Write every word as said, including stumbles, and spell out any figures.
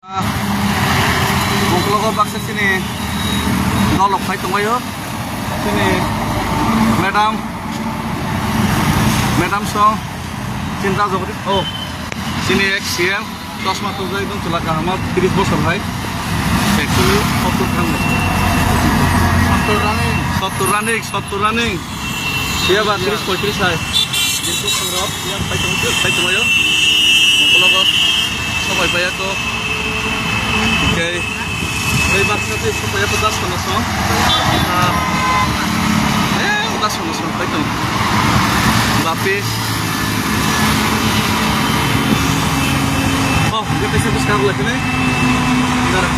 Uklogo baksa chini dolok phai tongbaio. Chini madam, madam song chinta jogri. Oh, chini ex C M, chosma tubjak ekdom chwla kaham, tris bosor hai. Actually, sottor khan. Sottor running. Sottor running, sottor running. Siya ba tris poitris hai. Jintu sangrok, yang pai tong, pai tong ayo. Mokologo, sobai pai ako. Okay. Ei baksa tei sobai ako das kono song. Ah. Eh, das kono song pai tong. Bapi. Oh, dia pesa pesa lagi nih. Darah.